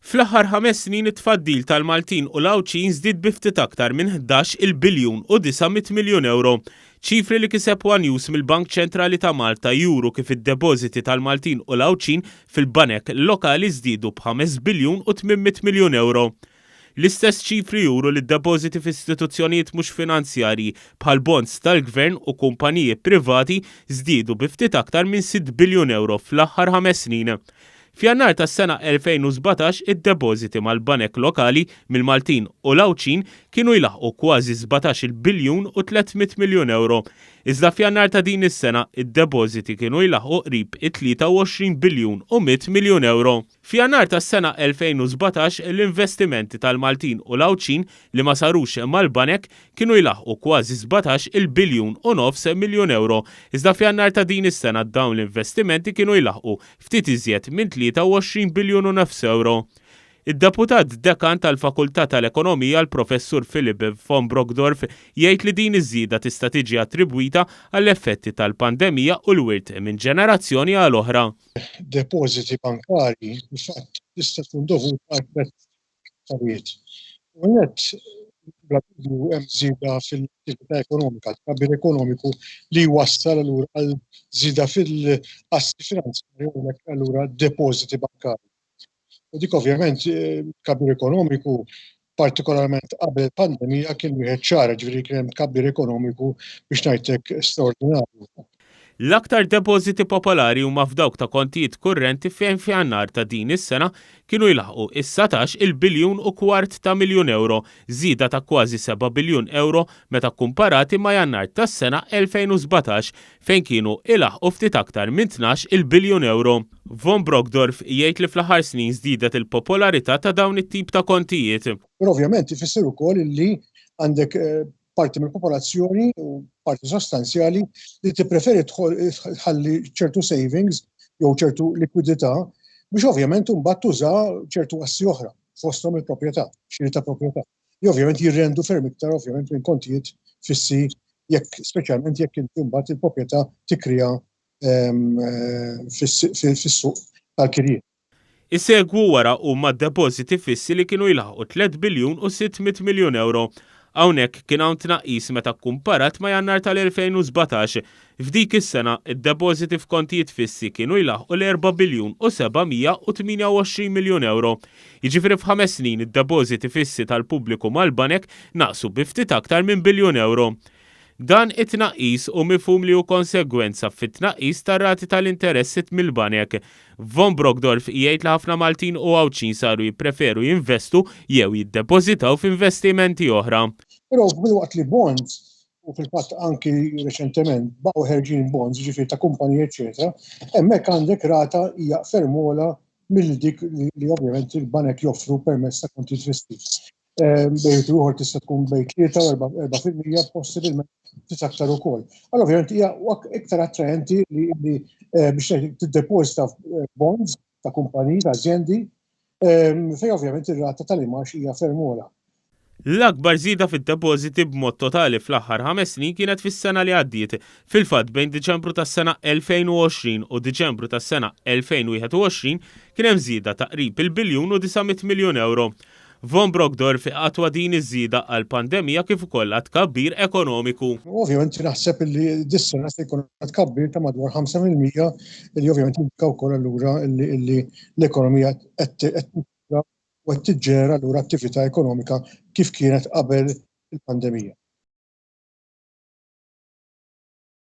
Fl-aħħar ħames snin it-tfaddil tal-Maltin u l-Għawdxin żdied bi ftit aktar minn 11-il biljun u 900 miljun ewro. Ċifri li kiseb one News mill-Bank Ċentrali ta' Malta juru kif id-depożiti tal-Maltin u l-Għawdxin fil-banek lokali żdiedu b'ħames biljun u 800 miljun ewro. L-istess ċifri juru li d-depożiti f'istituzzjonijiet mhux finanzjarji bħal bonds tal-gvern u kumpaniji privati żdiedu bi ftit aktar minn 6 biljun ewro fl-aħħar ħames snin. F'Jannar tas-sena 2017 id-depożiti mal-banek lokali mill-Maltin u l-Għawdxin kienu jlaħħqu kważi 17-il biljun u 300 miljun ewro. Iżda f'Jannar ta' din is-sena id-depożiti kienu jlaħħqu qrib it-23 biljun u 100 miljun ewro. F'Jannar tas-sena 2017 l-investimenti tal-Maltin u l-Għawdxin li ma sarux mal-banek kienu jlaħħqu kważi 17-il biljun u nofs miljun ewro, iżda f'Jannar ta' din is-sena dawn l-investimenti kienu jlaħħqu ftit iżjed minn 23 biljun u nofs ewro. Id-Deputat Dekan tal-Fakultà tal-Ekonomija l-Professur Philipp von Brockdorff jgħid li din iż-żieda tista' tiġi attribwita għall-effetti tal-pandemija u l-wirt minn ġenerazzjoni għal oħra. Depożiti bankarji, fil-fatt, tista' tkun dovuta għal tliet affarijiet. L-ewwel nett, bla dubju hemm żieda fil-attività ekonomika, tkabbir ekonomiku li jwassal allura għal żieda fil-assi finanzjarji u għalhekk allura depożiti bankarji. U dik ovvjament eh, tkabbir ekonomiku partikolarment qabel il-pandemija kien wieħed ċar, ġifieri kien hemm tkabbir ekonomiku biex ngħidlek straordinarju. L-aktar depożiti popolari huma f'dawk ta' kontijiet kurrenti fejn f'Jannar ta' din is-sena kienu jlaħħqu is-satax-il biljun u kwart ta' miljun ewro, żieda ta' kważi seba' biljun ewro meta kkumparati ma' Jannar tas-sena 2017 fejn kienu ilaħħqu ftit aktar minn 12-il biljun ewro. Von Brockdorff jgħid li fl-aħħar snin żdiedet il-popolarità ta' dawn it-tip ta' kontijiet. Però ovvjament ifisser ukoll illi għandek parti mill-popolazzjoni u parti sostanzjali li tippreferi tħalli ċertu savings jew ċertu likwidità biex ovvjament imbagħad tuża ċertu assi oħra fosthom il-proprjetà, xiri ta' proprjetà. Li ovvjament jirrendu ferm iktar ovvjament minn kontijiet fissi jekk speċjalment jekk inti mbagħad il-proprjetà tikrija ehm, eh, fis-suq tal-kirjiet. Isegwu wara huma d-depożiti fissi li kienu jlaħħqu 3 biljun u 600 miljun ewro. Hawnhekk kien hawn tnaqqis meta kkumparat ma' Jannar tal-2017. F'dik is-sena, id-depożiti f'kontijiet fissi kienu jlaħħqu l-erba' biljun u 728 miljun ewro. Jiġifieri f'ħames snin id-depożiti fissi tal-pubbliku mal-banek naqsu bi ftit aktar minn biljun ewro. Dan it-tnaqqis hu mifhum li hu konsegwenza fit-tnaqqis tar-rati tal-interessi mill-banek. Von Brockdorff jgħid li ħafna Maltin u Għawdxin saru jippreferu jinvestu jew jiddepożitaw f'investimenti oħra. Però filwaqt li bonds, u fil-fatt anki reċentement baqgħu ħerġin bonds, jiġifieri ta' kumpaniji eċċetera, hemmhekk għandek rata hija ferm ogħla milli dik li ovvjament il-banek joffru permezz ta' kontijiet fissi. Bejn ieħor tista' tkun bejn 3 u 4% possibilment ftit aktar ukoll. Allora ovvjament hija iktar attraenti li eh, biex tiddepożita bonds ta' kumpaniji, ta' azjendi, ehm, fejn ovvjament ir-rata tal-imax hija ferm ogħla. L-akbar żieda fid-depożiti b'mod totali fl-aħħar ħames snin kienet fis-sena li għaddiet. Fil-fatt, bejn Diċembru tas-sena 2020 u Diċembru tas-sena 2021 kien hemm żieda ta' qrib il-biljun u 900 miljun ewro. Von Brockdorff iqattwa din iż-żieda għall-pandemija kif ukoll għat-tkabbir ekonomiku. Ovvjament naħseb li dis-sena se jkun tkabbir ta' madwar 5% li ovvjament jindika wkoll allura li l-ekonomija qed u qed tiġġenera allura attività ekonomika kif kienet qabel il-pandemija.